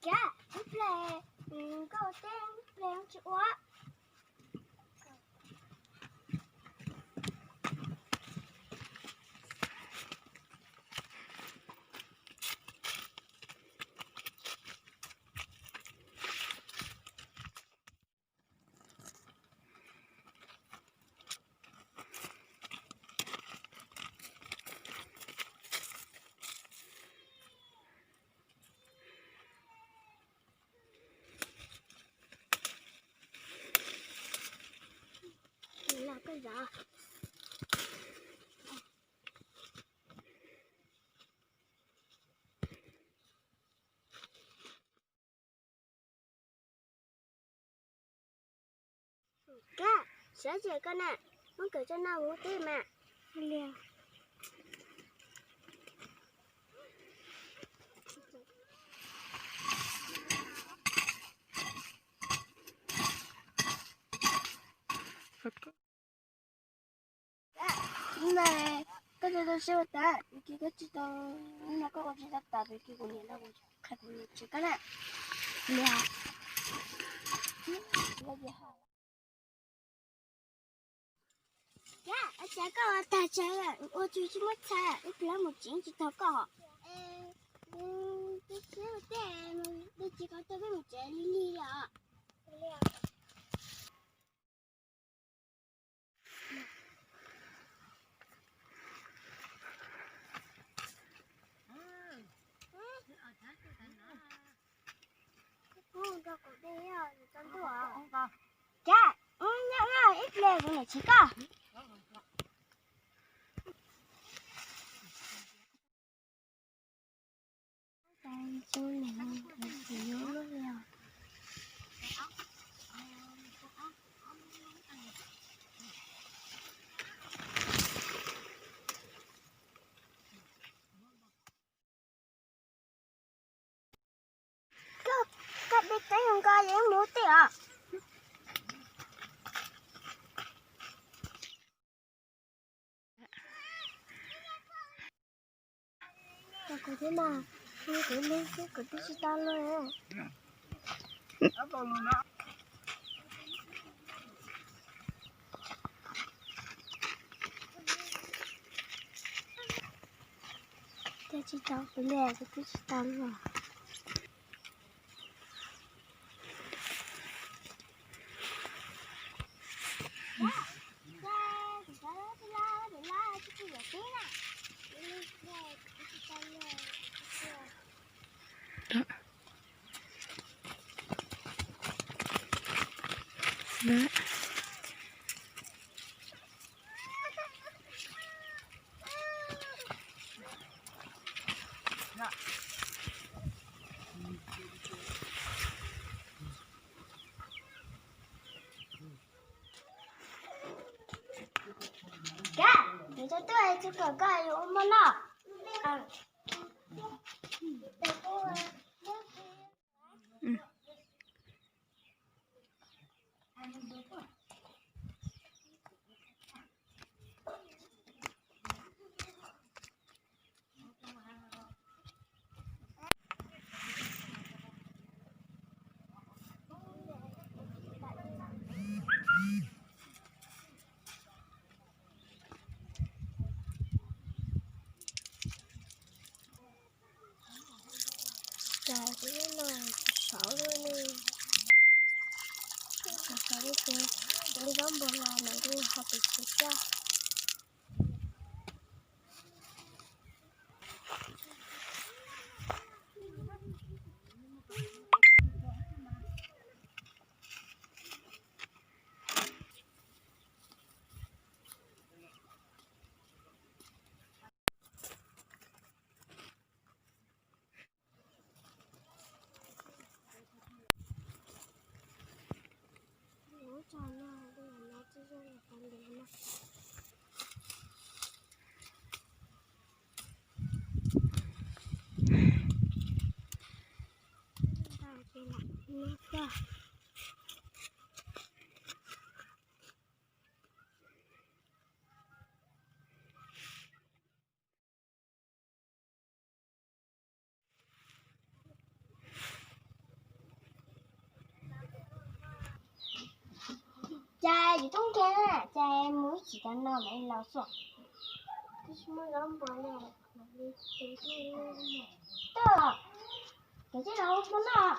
Tias ib pliag koj ua teb ib pliag tsis ua. Kab, siab ces koj na, muab kawm tso no mus teb mas. Koj tau tau siab ua tas, koj tsis tau, no koj ua tsis tau tas, kuv niam no kuv qhia kuv niam tsis koj na. Cas koj ua tag tsav, ua tsis tsis muab txhais, ib pliag mus tsev tsis tau koj. Twb siab ua teb, twb tsis koj tau peb mus tsev li li os. Cas, nyob ib pliag kuv niam tsis koj. Koj, koj dej teb nkaus yeej mus teb os. Kuv thiab mas, kuv li xwb kuv twb tsis tau luag. Twb tsis tau kuv li, kuv twb tsis tau luag. Kab, kuv tsis tuaj tsis kom koj yuav ua mov noj. Cas kuv no saud li ne. Saud li ces kuv li zaub npua los mas kuv ho pes tsawg caj. Lub tso no, no tsis zoo li qhov ntev no. Cas yus tub nkeeg na, cas mus ib chim tas no mam li los xwb. Tub, koj cia li los ua hmo noj.